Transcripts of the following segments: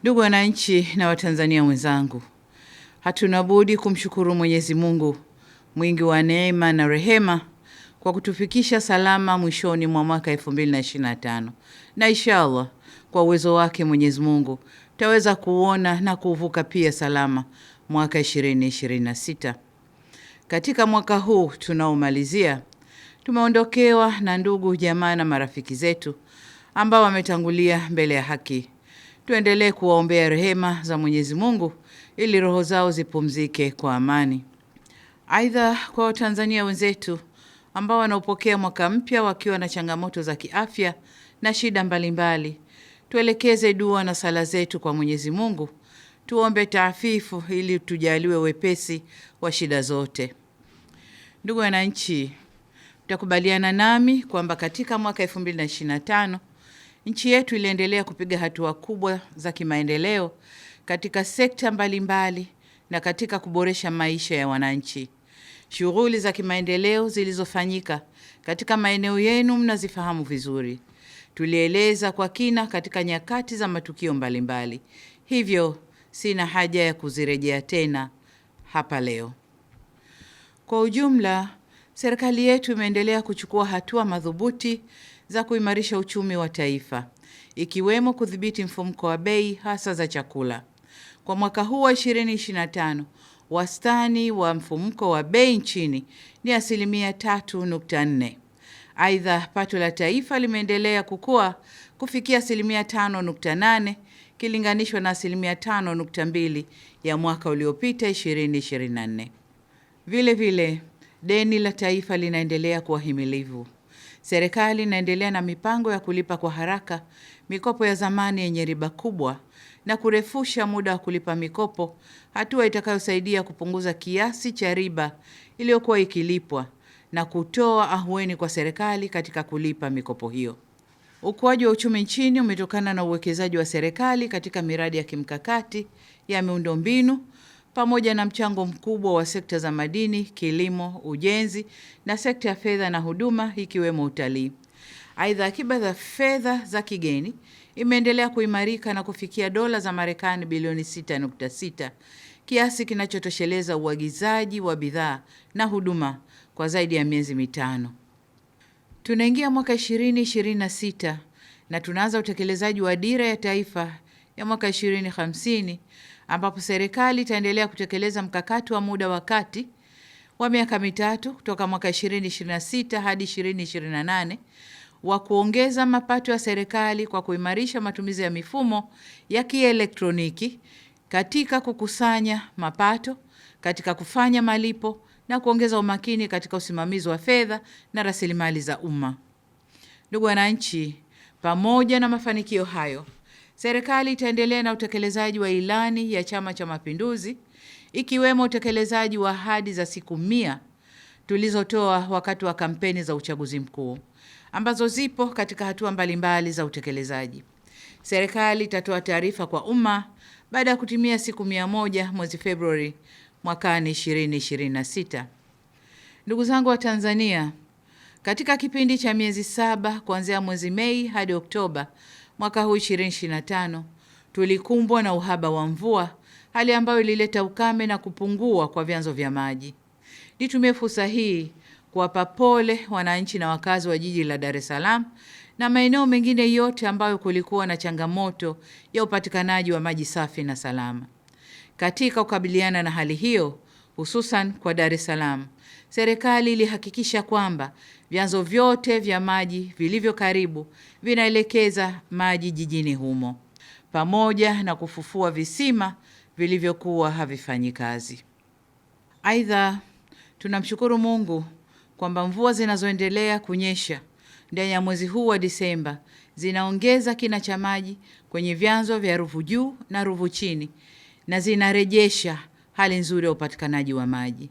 Ndugu wananchi na Watanzania wenzangu, hatuna budi kumshukuru Mwenyezi Mungu mwingi wa neema na rehema kwa kutufikisha salama mwishoni mwa mwaka 2025 na inshallah kwa uwezo wake Mwenyezi Mungu tutaweza kuona na kuvuka pia salama mwaka 2026. Katika mwaka huu tunaomalizia, tumeondokewa na ndugu jamaa na marafiki zetu ambao wametangulia mbele ya haki. Tuendelee kuwaombea rehema za Mwenyezi Mungu ili roho zao zipumzike kwa amani. Aidha, kwa Watanzania wenzetu ambao wanaopokea mwaka mpya wakiwa na changamoto za kiafya na shida mbalimbali, tuelekeze dua na sala zetu kwa Mwenyezi Mungu, tuombe taafifu ili tujaliwe wepesi wa shida zote. Ndugu wananchi, mtakubaliana nami kwamba katika mwaka 2025 nchi yetu iliendelea kupiga hatua kubwa za kimaendeleo katika sekta mbalimbali mbali na katika kuboresha maisha ya wananchi. Shughuli za kimaendeleo zilizofanyika katika maeneo yenu mnazifahamu vizuri. Tulieleza kwa kina katika nyakati za matukio mbalimbali mbali. Hivyo sina haja ya kuzirejea tena hapa leo. Kwa ujumla, serikali yetu imeendelea kuchukua hatua madhubuti za kuimarisha uchumi wa taifa, ikiwemo kudhibiti mfumuko wa bei hasa za chakula. Kwa mwaka huu wa 2025, wastani wa mfumuko wa bei nchini ni asilimia 3.4. Aidha, pato la taifa limeendelea kukua kufikia asilimia 5.8 kilinganishwa na asilimia 5.2 ya mwaka uliopita 2024. Vile vile, deni la taifa linaendelea kuwa himilivu. Serikali inaendelea na mipango ya kulipa kwa haraka mikopo ya zamani yenye riba kubwa na kurefusha muda wa kulipa mikopo, hatua itakayosaidia kupunguza kiasi cha riba iliyokuwa ikilipwa na kutoa ahueni kwa serikali katika kulipa mikopo hiyo. Ukuaji wa uchumi nchini umetokana na uwekezaji wa serikali katika miradi ya kimkakati ya miundombinu pamoja na mchango mkubwa wa sekta za madini, kilimo, ujenzi na sekta ya fedha na huduma ikiwemo utalii. Aidha, akiba za fedha za kigeni imeendelea kuimarika na kufikia dola za Marekani bilioni 6.6, kiasi kinachotosheleza uagizaji wa bidhaa na huduma kwa zaidi ya miezi mitano. Tunaingia mwaka 2026 na tunaanza utekelezaji wa Dira ya Taifa ya mwaka 2050 ambapo serikali itaendelea kutekeleza mkakati wa muda wa kati wa miaka mitatu kutoka mwaka 2026 hadi 2028 wa kuongeza mapato ya serikali kwa kuimarisha matumizi ya mifumo ya kielektroniki katika kukusanya mapato, katika kufanya malipo na kuongeza umakini katika usimamizi wa fedha na rasilimali za umma. Ndugu wananchi, pamoja na mafanikio hayo, serikali itaendelea na utekelezaji wa ilani ya Chama cha Mapinduzi, ikiwemo utekelezaji wa ahadi za siku 100 tulizotoa wakati wa kampeni za uchaguzi mkuu ambazo zipo katika hatua mbalimbali za utekelezaji. Serikali itatoa taarifa kwa umma baada ya kutimia siku 100 mwezi Februari mwakani 2026. Ndugu zangu wa Tanzania, katika kipindi cha miezi 7 kuanzia mwezi Mei hadi Oktoba mwaka huu 2025, tulikumbwa na uhaba wa mvua, hali ambayo ilileta ukame na kupungua kwa vyanzo vya maji. Nitumie fursa hii kuwapa pole wananchi na wakazi wa jiji la Dar es Salaam na maeneo mengine yote ambayo kulikuwa na changamoto ya upatikanaji wa maji safi na salama. Katika kukabiliana na hali hiyo, hususan kwa Dar es Salaam, serikali ilihakikisha kwamba vyanzo vyote vya maji vilivyo karibu vinaelekeza maji jijini humo, pamoja na kufufua visima vilivyokuwa havifanyi kazi. Aidha, tunamshukuru Mungu kwamba mvua zinazoendelea kunyesha ndani ya mwezi huu wa Disemba zinaongeza kina cha maji kwenye vyanzo vya Ruvu Juu na Ruvu Chini na zinarejesha hali nzuri ya upatikanaji wa maji.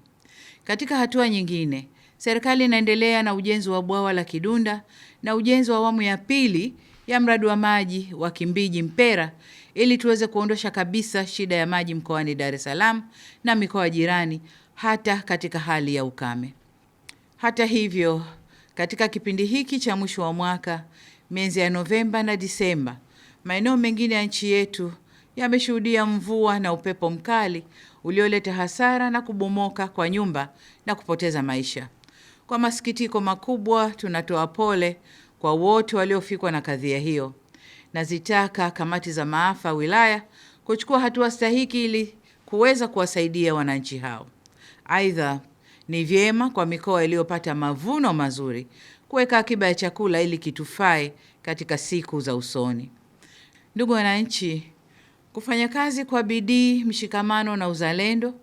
Katika hatua nyingine, serikali inaendelea na ujenzi wa bwawa la Kidunda na ujenzi wa awamu ya pili ya mradi wa maji wa Kimbiji Mpera ili tuweze kuondosha kabisa shida ya maji mkoani Dar es Salaam na mikoa jirani hata katika hali ya ukame. Hata hivyo, katika kipindi hiki cha mwisho wa mwaka, miezi ya Novemba na Disemba, maeneo mengine ya nchi yetu yameshuhudia mvua na upepo mkali ulioleta hasara na kubomoka kwa nyumba na kupoteza maisha. Kwa masikitiko makubwa, tunatoa pole kwa wote waliofikwa na kadhia hiyo. Nazitaka kamati za maafa wilaya kuchukua hatua stahiki ili kuweza kuwasaidia wananchi hao. Aidha, ni vyema kwa mikoa iliyopata mavuno mazuri kuweka akiba ya chakula ili kitufae katika siku za usoni. Ndugu wananchi, kufanya kazi kwa bidii, mshikamano na uzalendo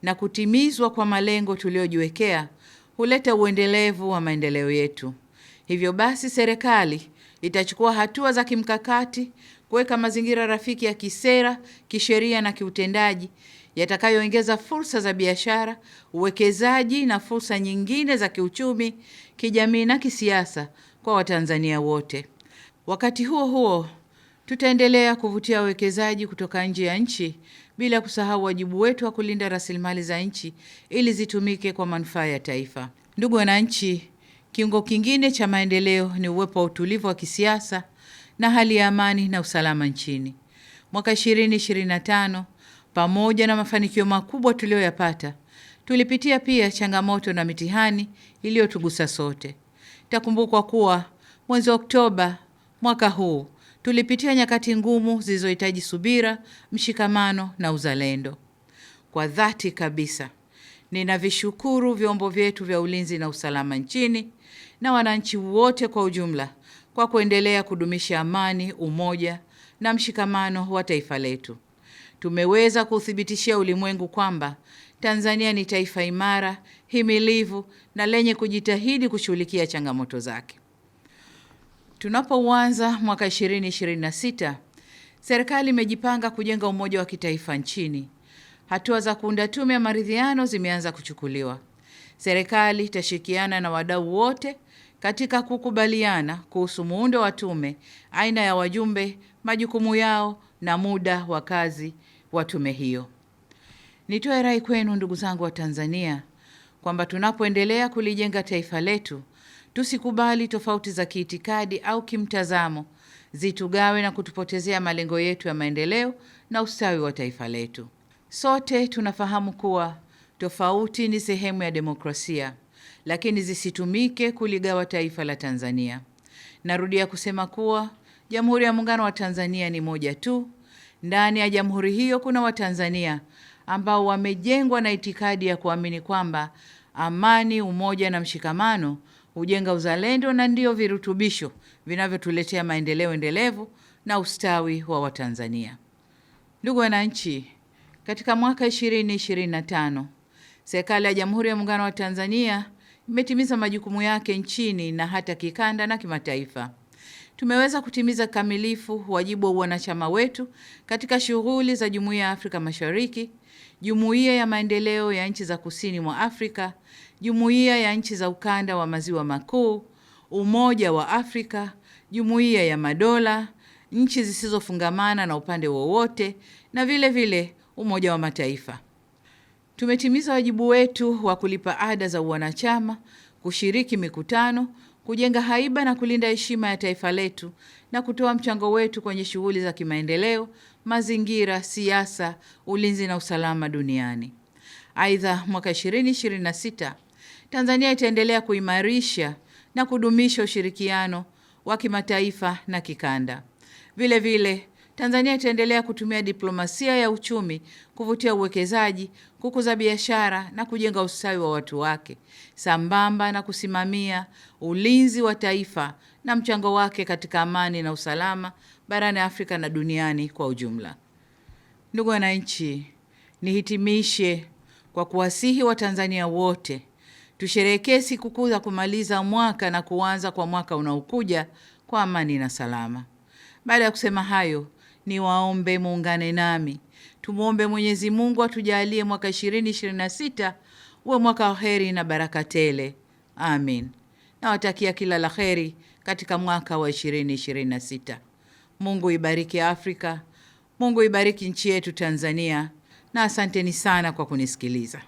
na kutimizwa kwa malengo tuliyojiwekea huleta uendelevu wa maendeleo yetu. Hivyo basi, serikali itachukua hatua za kimkakati kuweka mazingira rafiki ya kisera, kisheria na kiutendaji yatakayoongeza fursa za biashara, uwekezaji na fursa nyingine za kiuchumi, kijamii na kisiasa kwa Watanzania wote. Wakati huo huo, tutaendelea kuvutia wawekezaji kutoka nje ya nchi bila kusahau wajibu wetu wa kulinda rasilimali za nchi ili zitumike kwa manufaa ya taifa. Ndugu wananchi, kiungo kingine cha maendeleo ni uwepo wa utulivu wa kisiasa na hali ya amani na usalama nchini. Mwaka 2025, pamoja na mafanikio makubwa tuliyoyapata, tulipitia pia changamoto na mitihani iliyotugusa sote. Takumbukwa kuwa mwezi Oktoba mwaka huu tulipitia nyakati ngumu zilizohitaji subira, mshikamano na uzalendo. Kwa dhati kabisa, ninavishukuru vyombo vyetu vya ulinzi na usalama nchini na wananchi wote kwa ujumla kwa kuendelea kudumisha amani, umoja na mshikamano wa taifa letu. Tumeweza kuuthibitishia ulimwengu kwamba Tanzania ni taifa imara, himilivu na lenye kujitahidi kushughulikia changamoto zake. Tunapouanza mwaka 2026, serikali imejipanga kujenga umoja wa kitaifa nchini. Hatua za kuunda tume ya maridhiano zimeanza kuchukuliwa. Serikali itashirikiana na wadau wote katika kukubaliana kuhusu muundo wa tume, aina ya wajumbe, majukumu yao na muda wa kazi wa tume hiyo. Nitoe rai kwenu ndugu zangu wa Tanzania kwamba tunapoendelea kulijenga taifa letu, tusikubali tofauti za kiitikadi au kimtazamo zitugawe na kutupotezea malengo yetu ya maendeleo na ustawi wa taifa letu. Sote tunafahamu kuwa tofauti ni sehemu ya demokrasia, lakini zisitumike kuligawa taifa la Tanzania. Narudia kusema kuwa Jamhuri ya Muungano wa Tanzania ni moja tu. Ndani ya jamhuri hiyo kuna Watanzania ambao wamejengwa na itikadi ya kuamini kwamba amani, umoja na mshikamano hujenga uzalendo na ndio virutubisho vinavyotuletea maendeleo endelevu na ustawi wa Watanzania. Ndugu wananchi, katika mwaka 2025 serikali ya Jamhuri ya Muungano wa Tanzania imetimiza majukumu yake nchini na hata kikanda na kimataifa. Tumeweza kutimiza kikamilifu wajibu wa wanachama wetu katika shughuli za Jumuiya ya Afrika Mashariki, Jumuiya ya Maendeleo ya Nchi za Kusini mwa Afrika, Jumuiya ya Nchi za Ukanda wa Maziwa Makuu, Umoja wa Afrika, Jumuiya ya Madola, nchi zisizofungamana na upande wowote na vile vile Umoja wa Mataifa. Tumetimiza wajibu wetu wa kulipa ada za uwanachama, kushiriki mikutano, kujenga haiba na kulinda heshima ya taifa letu na kutoa mchango wetu kwenye shughuli za kimaendeleo, mazingira, siasa, ulinzi na usalama duniani. Aidha, mwaka 2026 Tanzania itaendelea kuimarisha na kudumisha ushirikiano wa kimataifa na kikanda. Vile vile, Tanzania itaendelea kutumia diplomasia ya uchumi kuvutia uwekezaji, kukuza biashara na kujenga ustawi wa watu wake, sambamba na kusimamia ulinzi wa taifa na mchango wake katika amani na usalama barani Afrika na duniani kwa ujumla. Ndugu wananchi, nihitimishe kwa kuwasihi Watanzania wote tusherehekee sikukuu za kumaliza mwaka na kuanza kwa mwaka unaokuja kwa amani na salama. Baada ya kusema hayo, niwaombe muungane nami tumwombe Mwenyezi Mungu atujalie mwaka 2026 uwe mwaka wa heri na baraka tele. Amin. Nawatakia kila la heri katika mwaka wa 2026. Mungu ibariki Afrika, Mungu ibariki nchi yetu Tanzania, na asanteni sana kwa kunisikiliza.